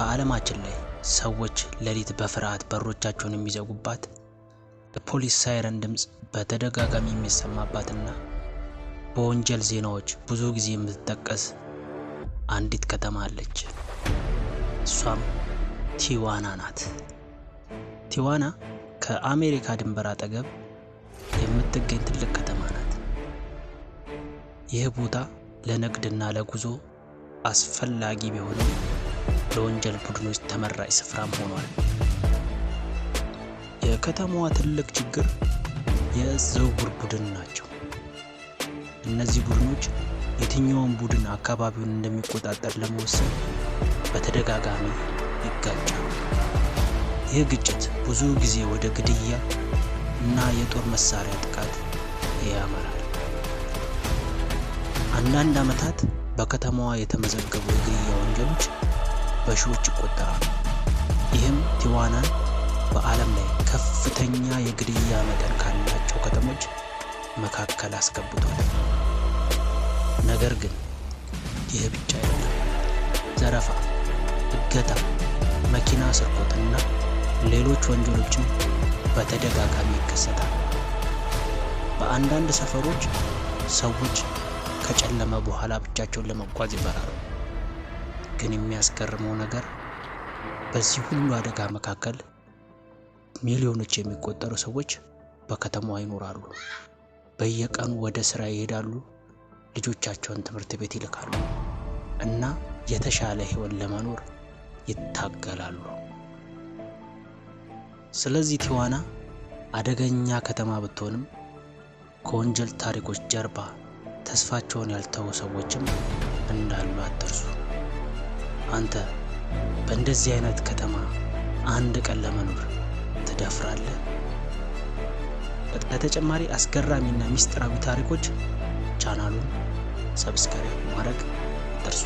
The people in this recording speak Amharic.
በዓለማችን ላይ ሰዎች ሌሊት በፍርሃት በሮቻቸውን የሚዘጉባት፣ የፖሊስ ሳይረን ድምፅ በተደጋጋሚ የሚሰማባትና በወንጀል ዜናዎች ብዙ ጊዜ የምትጠቀስ አንዲት ከተማ አለች። እሷም ቲዋና ናት። ቲዋና ከአሜሪካ ድንበር አጠገብ የምትገኝ ትልቅ ከተማ ናት። ይህ ቦታ ለንግድና ለጉዞ አስፈላጊ ቢሆንም ለወንጀል ቡድኖች ተመራጭ ስፍራም ሆኗል። የከተማዋ ትልቅ ችግር የእጽ ዝውውር ቡድን ናቸው። እነዚህ ቡድኖች የትኛውን ቡድን አካባቢውን እንደሚቆጣጠር ለመወሰን በተደጋጋሚ ይጋጫሉ። ይህ ግጭት ብዙ ጊዜ ወደ ግድያ እና የጦር መሳሪያ ጥቃት ያመራል። አንዳንድ ዓመታት በከተማዋ የተመዘገቡ የግድያ ወንጀሎች በሺዎች ይቆጠራሉ። ይህም ቲዋናን በዓለም ላይ ከፍተኛ የግድያ መጠን ካላቸው ከተሞች መካከል አስገብቷል። ነገር ግን ይህ ብቻ አይደለም። ዘረፋ፣ እገታ፣ መኪና ስርቆትና ሌሎች ወንጀሎችም በተደጋጋሚ ይከሰታል። በአንዳንድ ሰፈሮች ሰዎች ከጨለመ በኋላ ብቻቸውን ለመጓዝ ይፈራሉ። ግን የሚያስገርመው ነገር በዚህ ሁሉ አደጋ መካከል ሚሊዮኖች የሚቆጠሩ ሰዎች በከተማዋ ይኖራሉ። በየቀኑ ወደ ስራ ይሄዳሉ፣ ልጆቻቸውን ትምህርት ቤት ይልካሉ እና የተሻለ ሕይወት ለመኖር ይታገላሉ። ስለዚህ ቲዋና አደገኛ ከተማ ብትሆንም ከወንጀል ታሪኮች ጀርባ ተስፋቸውን ያልተዉ ሰዎችም እንዳሉ አትርሱ። አንተ በእንደዚህ አይነት ከተማ አንድ ቀን ለመኖር ትደፍራለህ? ለተጨማሪ አስገራሚና ሚስጥራዊ ታሪኮች ቻናሉን subscribe ማድረግ አትርሱ።